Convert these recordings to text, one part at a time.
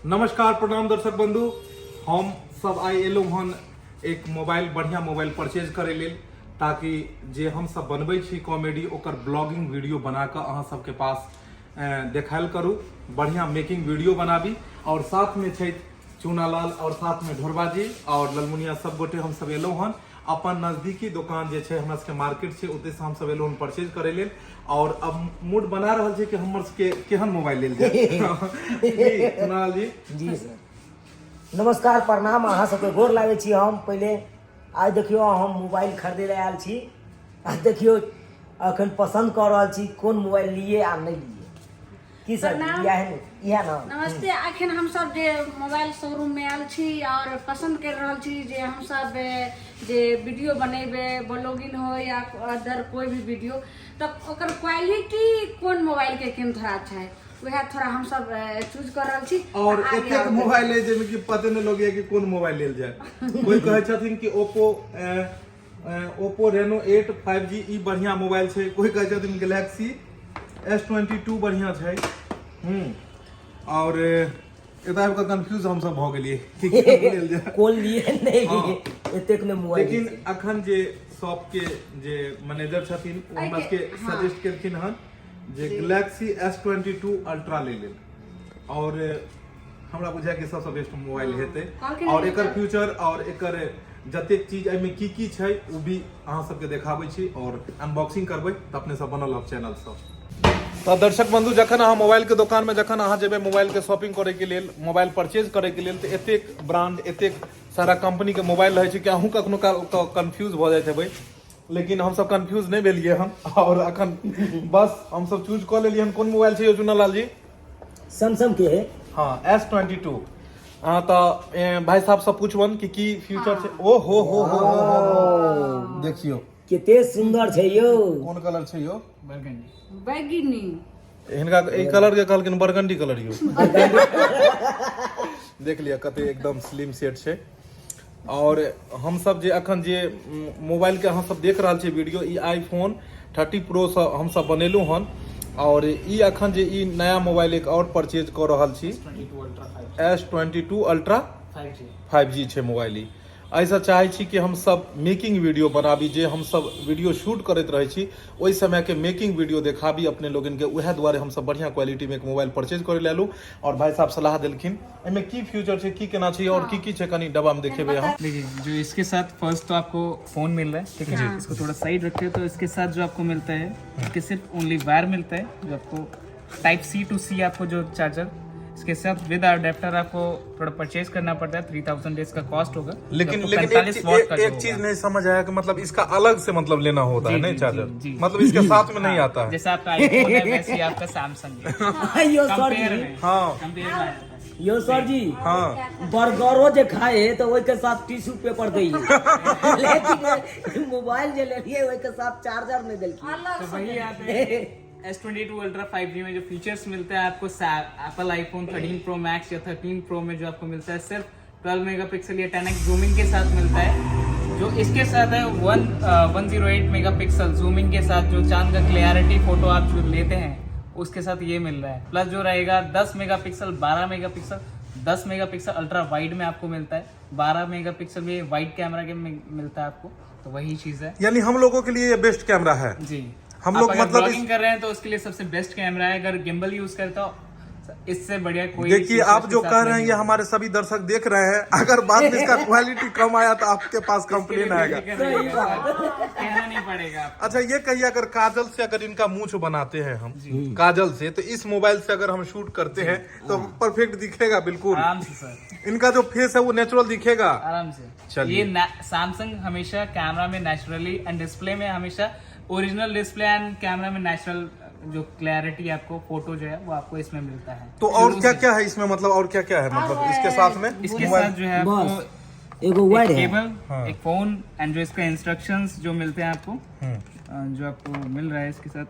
नमस्कार, प्रणाम दर्शक बंधु। हम सब आइ एलहुँ हन एक मोबाइल, बढ़िया मोबाइल परचेज करै लेल, ताकि जे हम सब बनबै छी कॉमेडी, ओकर ब्लॉगिंग वीडियो बना कऽ अहाँ सबके पास देखायल करू, बढ़िया मेकिंग वीडियो बनाबी। और साथ में छथि चूनालाल और साथ में ढोरबा जी और ललमुनिया, सब गोटे हम सब एलहुँ हन अपन नजदीकी दोकान जे छै, हमरा सबके मार्केट छै, ओतयसँ हम सब एलहुँ हन परचेज करै लेल। और अब मूड बना रहल छै कि हमर सबके केहन मोबाइल लेल जाय। जी चूनालाल जी। जी सर, नमस्कार, प्रणाम, अहाँ सबके गोर लागै छी हम पहिले। आइ देखियौ, हम मोबाइल खरीदै लए आयल छी आ देखियौ, अखन पसन्द कऽ रहल छी कोन मोबाइल लिए आ नहि लिए। की सर? प्रणाम। इएह ने, इएह ने। नमस्ते। अखन हमसब जे मोबाइल शोरूम में आयल छी और पसंद कर रहल छी जे हमसब जे वीडियो बनेबे, ब्लॉगिंग हो या अदर कोई भी वीडियो, तऽ ओकर क्वालिटी कोन मोबाइल के केहन थोड़ा अच्छा है, वएह थोड़ा हमसब चूज कर रहल छी। और आगे एतेक आउ। मोबाइल है जाहिमे कि पते नहि लगैया कि कोन मोबाइल लेल जाय। कोई कहै छथिन कि ओप्पो रेनो 8 5G ई बढ़िया मोबाइल छै, कोई कहै छथिन गैलेक्सी S22 बढ़िया छै। और एतऽ आबि कऽ कंफ्यूज हमसब भऽ गेलियै कि कोन लेल जाय। कोन लिए, नहि लिए, एतेक ने मोबाइल। लेकिन अखन जे शॉप के जे मैनेजर छथिन, ओ हमरा सबके सजेस्ट केलखिन हन जे गैलेक्सी S22 ultra ले लेल और हमरा बुझाय कि सबसँ बेस्ट मोबाइल हेतै। कहलखिन और जे एकर फ्यूचर और एकर जतेक चीज एहिमे की की छै, ओ भी अहाँ सबके देखाबै छी और अनबॉक्सिंग करबै, तऽ अपने सब बनल रहब चैनल सब। तऽ दर्शक बंधु, जखन अहाँ मोबाइल के दोकान में जखन अहाँ जेबै मोबाइल के शॉपिंग करे के लेल, मोबाइल परचेज करे के लेल, तऽ एतेक ब्रांड, एतेक सारा कंपनी के मोबाइल रहै छै कि अहूँ कखनो काल कंफ्यूज भऽ जाइत हेबै। लेकिन हमसब कंफ्यूज नहि भेलियै हन और अखन बस हमसब चूज कऽ लेलियै हन। कोन मोबाइल छै यौ चुनालाल जी? सैमसंग के है। हाँ, S22। हाँ, तऽ भाई साहब से पूछबन कि की फ्यूचर छै। ओ हो हो हो हो हो, देखियौ। कते सुंदर छै यौ। कोन कलर छै यौ? बैगिनी। हिनका ई कलर के कहलखिन बरगंडी कलर यौ। देख लिअ, कते एकदम स्लिम सेट छै। और हम सब जे अखन जे मोबाइल के अहाँ सब देख रहल छी वीडियो, ई आईफोन 30 प्रो से हम सब बनेलहुँ हन और ई अखन जे ई नया मोबाइल एक और परचेज कऽ रहल छी, S22 ultra 5G छै मोबाइल ई। एहिसँ चाहै छी कि हम सब मेकिंग वीडियो बनाबी, जे हम सब वीडियो शूट करैत रहै छी, ओहि समयके मेकिंग वीडियो देखाबी अपने लोगनके। उएह दुआरे हमसब बढ़िआँ क्वालिटीमे एक मोबाइल परचेज करै लए एलहुँ और भाई साहब सलाह देलखिन। एहिमे की फ्यूचर छै, की केना छै और की की छै, कनि डब्बा में देखेबै अहाँ। देखिए, जो इसके साथ फर्स्ट तो आपको फोन मिल रहा है, ठीक है? इसको थोड़ा साइड रखते हैं, तो इसके साथ जो आपको मिलता है, इसके सिर्फ ओनली वायर मिलता है, जो आपको टाइप सी टू सी आपको जो चार्जर इसके साथ विद अडेप्टर आपको थोड़ा परचेज करना पड़ता है। 3000 इसका कॉस्ट होगा, जो लेकिन आपको लेकिन एक, 45 चीज- what एक, का जो एक होगा। चीज नहीं समझ आया कि मतलब इसका अलग से मतलब लेना होता है जी, नहीं जी, चार्जर? जी, जी। मतलब इसके साथ में नहीं आता है? जैसा आपका आईफोन है, वैसे ही आपका सैमसंग है। यौ सर कंपेयर जी। में कंपेयर में आता है। यौ सर जी। हाँ। बर्गरो जे खाए है तो ओहिके साथ टिश्यू पेपर दैये, लेकिन मोबाइल जे लेलिए, ओहिके साथ चार्जर नहीं देलखिन। अलग तो से वही आता है, S22 Ultra 5G में जो फीचर्स मिलते हैं आपको एप्पल आईफोन 13 प्रो मैक्स या 13 प्रो में जो आपको मिलता है, सिर्फ 12 मेगापिक्सल या 10x zooming के साथ मिलता है। जो इसके साथ है, 108 मेगापिक्सल जूमिंग के साथ, जो चांद का क्लियरिटी फोटो आप जो लेते हैं, उसके साथ ये मिल रहा है। प्लस जो रहेगा 10 megapixel, 12 megapixel, 10 megapixel ultra wide में आपको मिलता है, 12 मेगापिक्सल में वाइड कैमरा के मिलता है आपको, तो वही चीज़ है। यानी हम लोगों के लिए ये बेस्ट कैमरा है? जी। हम आप लोग अगर मतलब ब्लॉगिंग कर रहे हैं तो उसके लिए सबसे बेस्ट कैमरा है। अगर गिम्बल यूज करते हो, इससे बढ़िया कोई देखिए, features आप के जो साथ कह रहे हैं नहीं ये होगा। हमारे सभी दर्शक देख रहे हैं। अगर बाद में इसका क्वालिटी कम आया तो आपके पास कंप्लेन आएगा। दिक्कत नहीं है सर, कहना नहीं पड़ेगा आपको। अच्छा, ये कहिए, अगर काजल से अगर इनका मूछ बनाते हैं हम काजल से, तो इस मोबाइल से अगर हम शूट करते हैं तो परफेक्ट दिखेगा बिल्कुल? आराम से सर। इनका जो फेस है वो नेचुरल दिखेगा? आराम से। चलिए। ये सैमसंग हमेशा कैमरा में नेचुरली एंड डिस्प्ले में हमेशा ओरिजिनल डिस्प्ले एंड कैमरा में नेचुरल जो क्लैरिटी आपको फोटो जो है, वो आपको इसमें मिलता है। तो और शुरू क्या से। क्या है इसमें, मतलब और क्या क्या है, मतलब इसके साथ में? इसके मोबाइल- साथ जो है आपको बस एगो वायर एक है। केबल, हाँ। एक फोन एंड जो इसका इंस्ट्रक्शंस जो मिलते हैं आपको, जो आपको मिल रहा है इसके साथ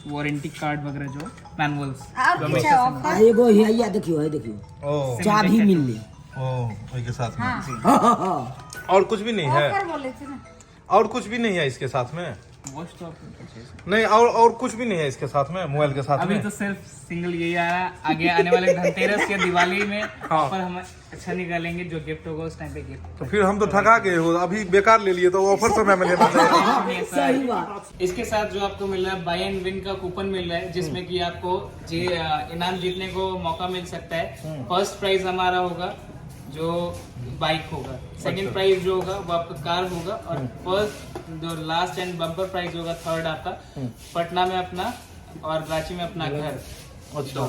वारंटी कार्ड वगैरह जो मैनुअल्स। और किछु है ऑफर? आ एगो हैया देखियो, है देखियो। ओ। चाभी मिलले। ओ, ओहि साथ में हाँ। और कुछ भी नहीं है? ऑफर बोले थे ना। और कुछ भी नहीं है इसके साथ में? वॉच तो आप परचेज। नहीं, और कुछ भी नहीं है इसके साथ में, मोबाइल के साथ अभी में? तो सिर्फ सिंगल यही आया। आगे आने वाले धनतेरस या दिवाली में हाँ। पर हम अच्छा निकालेंगे, जो गिफ्ट होगा उस टाइम पे गिफ्ट। तो फिर हम तो ठगा गए हो, अभी बेकार ले लिए, तो ऑफर समय में लेना चाहिए। सही बात। इसके साथ जो आपको मिल रहा है बाय एंड विन का कूपन मिल रहा है, जिसमें कि आपको इनाम जीतने को मौका मिल सकता है। फर्स्ट प्राइज हमारा होगा जो बाइक होगा, सेकंड प्राइज जो होगा वो आपका कार होगा, और फर्स्ट जो लास्ट एंड बम्पर प्राइज होगा थर्ड आपका पटना में अपना और रांची में अपना घर। अच्छा,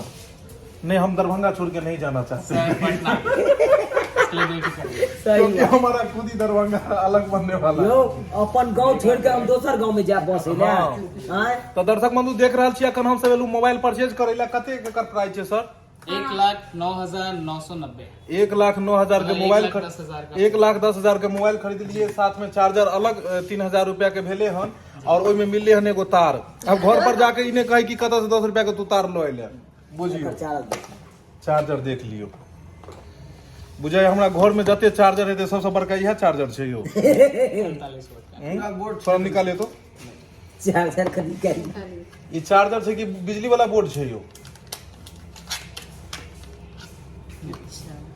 नहीं, हम दरभंगा छोड़ के नहीं जाना चाहते। सर पटना इसके लिए वेट करिए। सही क्योंकि बात। हमारा खुद ही दरभंगा अलग बनने वाला है। यौ अपन गांव छोड़ के हम दोसर गांव में जाए बसे ले। हाँ। आँय? तऽ दर्शक बंधु देख रहल छी, अखन हम सब एलहुँ मोबाइल परचेज करै ला। कतेक एकर प्राइस छै सर? 1,09,990। 1,09,000 के मतलब मोबाइल। 1,10,000 का। 1,10,000 के मोबाइल खरीदलिए, साथ में चार्जर अलग 3,000 रुपया के भेले हन, और ओहिमे मिलले हन एगो तार। अब घर पर जाके ई नहि कही कि कतऽ से 10 रुपया के तू तार लऽ अयले। बुझियौ। एकर चार्जर देख। चार्जर देख लियौ। बुझाइ हमरा घर में जते चार्जर हेतै सबसँ बड़का इएह चार्जर छै यौ। 45 वोल्ट का। सब निकाले तो। चार्जर खरीद के। ई चार्जर छै कि बिजली वाला बोर्ड छै यौ?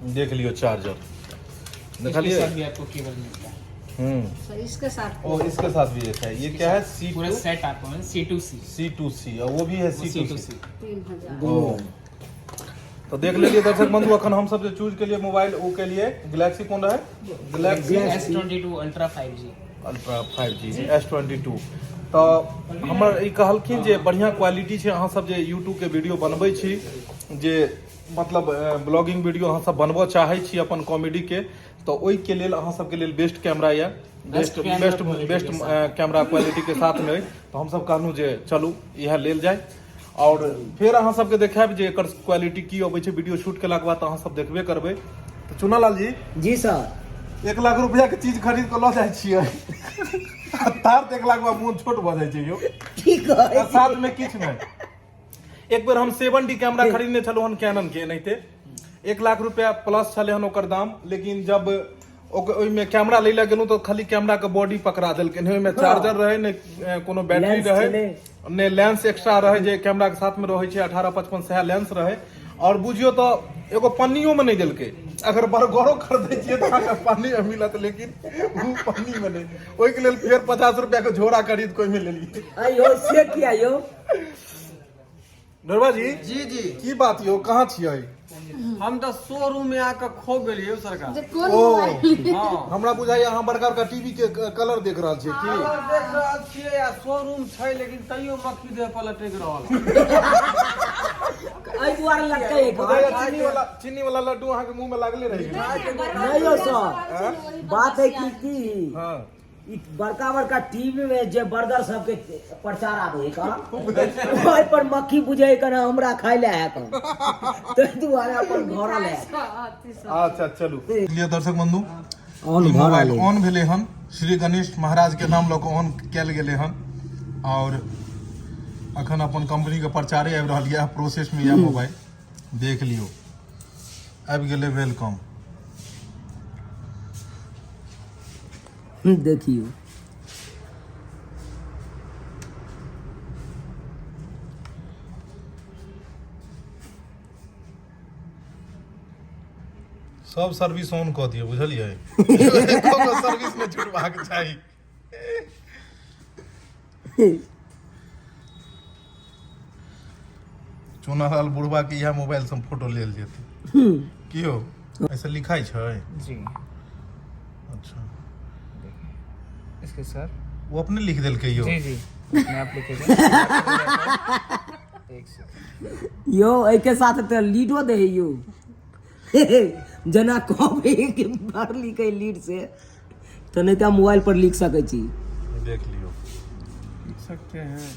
देख लियौ चार्जर। इसके देखलिए। साथ भी आपको केबल मिलता है। हम्म। इसके साथ। ओ, इसके साथ भी एक है। ये क्या है? सी पूरा टू सेट आपको C two C. C two C, और वो भी है C C two two C. C. 3,000। ओ, तो देख लीजिए दर्शक बंधु, अखन हम सब जे चूज के लिए मोबाइल ओ के लिए गैलेक्सी कौन रहे? Galaxy S22 ultra 5G। Ultra 5G S22। तऽ हमर ई कहलखिन जे बढ़िआँ क्वालिटी छै। अहाँ सब जे यूट्यूबके वीडियो बनबै छी, जे मतलब ब्लॉगिंग वीडियो अहाँ सब बनबऽ चाहै छी अपन कॉमेडीके, तऽ ओहिके लेल अहाँ सबके लेल बेस्ट कैमरा यऽ। Best camera best quality best के साथ। कैमरा क्वालिटीके साथमे अइ। तऽ हमसब कहलहुँ जे चलू इएह लेल जाय, आओर फेर अहाँ सबके देखायब जे एकर क्वालिटी की अबै छै। वीडियो शूट केलाके बाद तऽ अहाँ सब देखबे करबै। तऽ चुनालाल जी। जी सर। 1 लाख रुपया के चीज खरीद कऽ लऽ जाइ छियै आ तार देखलाके बाद मोन छोट भऽ जाइ छै यौ। की कहै? आ साथ में किछु नहि। एक बेर हम 7D camera खरीदने छलहुँ हन कैनन के, एनाहिते 1 लाख रुपया प्लस छलै हन ओकर दाम। लेकिन जब ओहिमे कैमरा लै लए गेलहुँ तऽ खाली कैमरा के बॉडी पकड़ा देलकै। नहि ओहिमे चार्जर रहै, नहि कोनो बैटरी लेंस रहै, छलै। नहि लेंस एक्स्ट्रा रहै, जे कैमरा के साथ में रहै छै 18-55, सएह लेंस रहै। और बुझियौ तऽ एगो पन्नियो में नहि देलकै। अगर बर्गरो खरीदै छियै तऽ अहाँके पन्नी में मिलत, लेकिन ओ पन्नी में नहि। ओहिके लेल फेर 50 रुपया के झोरा खरीद कऽ ओहिमे लेलियै। अयो, से किया यौ? नरवा जी। जी जी। की बात यौ, कहाँ छियै? हम तऽ शोरूम में आके खो गेलियै सरकार। जे कोन ओ। मोबाइल। हाँ। हमरा बुझाइया अहाँ बड़का बड़का टीवी के कलर देख रहल छियै की? कलर देख रहल छियै आ शोरूम छै, लेकिन तैयो मक्खी देह पर लटकि रहल। एहि दुआरे लटकै है। बुझाइया चीनी वाला लड्डू अहाँके मुंह में लागले रहि गेल। नहीं यौ सर, बात है कि की ई बड़का बड़का टीवी में जे बर्गर सबके प्रचार आबै है का, ओहि पर मक्खी बुझे कन हमरा खाय ले है कन, ताहि दुआरे अपन घर ले। अच्छा चलू, लिअ दर्शक बंधु। ऑन। ई भऽ मोबाइल रहल। ऑन भेलै हन। श्री गणेश महाराज के नाम लऽ कऽ ऑन कयल गेलै हन, और अखन अपन कंपनी के प्रचारे आबि रहल यऽ। प्रोसेस में यऽ मोबाइल, देख लियौ, आबि गेलै welcome. देखियौ। सब सर्विस ऑन कऽ दियौ, बुझलियै? एको गो सर्विस नहि छुटबाक चाही। चुनालाल बुढ़वा के इएह मोबाइल से फोटो लेल जेतै की हो? ऐसे लिखाइ छै? जी। अच्छा। इसके सर। ओ अपने लिख देलकै यौ? जी जी, अपने आप लिखेगा। एक सेकंड। यौ, एहिके साथ तऽ लीडो दे है यौ, जेना कहबै कि भर लिखै लीड से तऽ नहि तऽ मोबाइल पर लिख सकै छी। देख लियौ। लिख सकते हैं,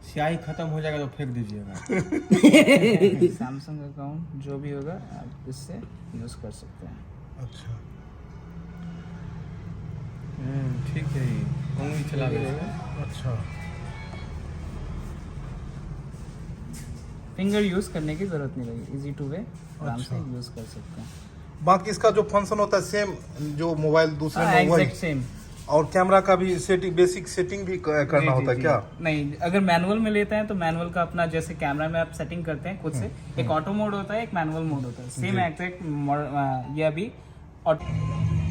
स्याही खत्म हो जाएगा तो फेंक दीजिएगा। सैमसंग अकाउंट जो भी होगा, आप इससे यूज कर सकते हैं। अच्छा। ठीक है, ये उंगली चला गया। अच्छा। फिंगर यूज करने की जरूरत नहीं रहेगी, इजी टू वे आराम से अच्छा। यूज कर सकते हैं। बाकी इसका जो फंक्शन होता है, सेम जो मोबाइल दूसरे में वही? Exact same. और कैमरा का भी सेटिंग, बेसिक सेटिंग भी करना जी, होता है जी, क्या? नहीं, अगर मैनुअल में लेते हैं तो मैनुअल का अपना जैसे कैमरा में आप सेटिंग करते हैं खुद से, एक ऑटो मोड होता है, एक मैनुअल मोड होता है। सेम एग्जैक्ट ये अभी ऑटो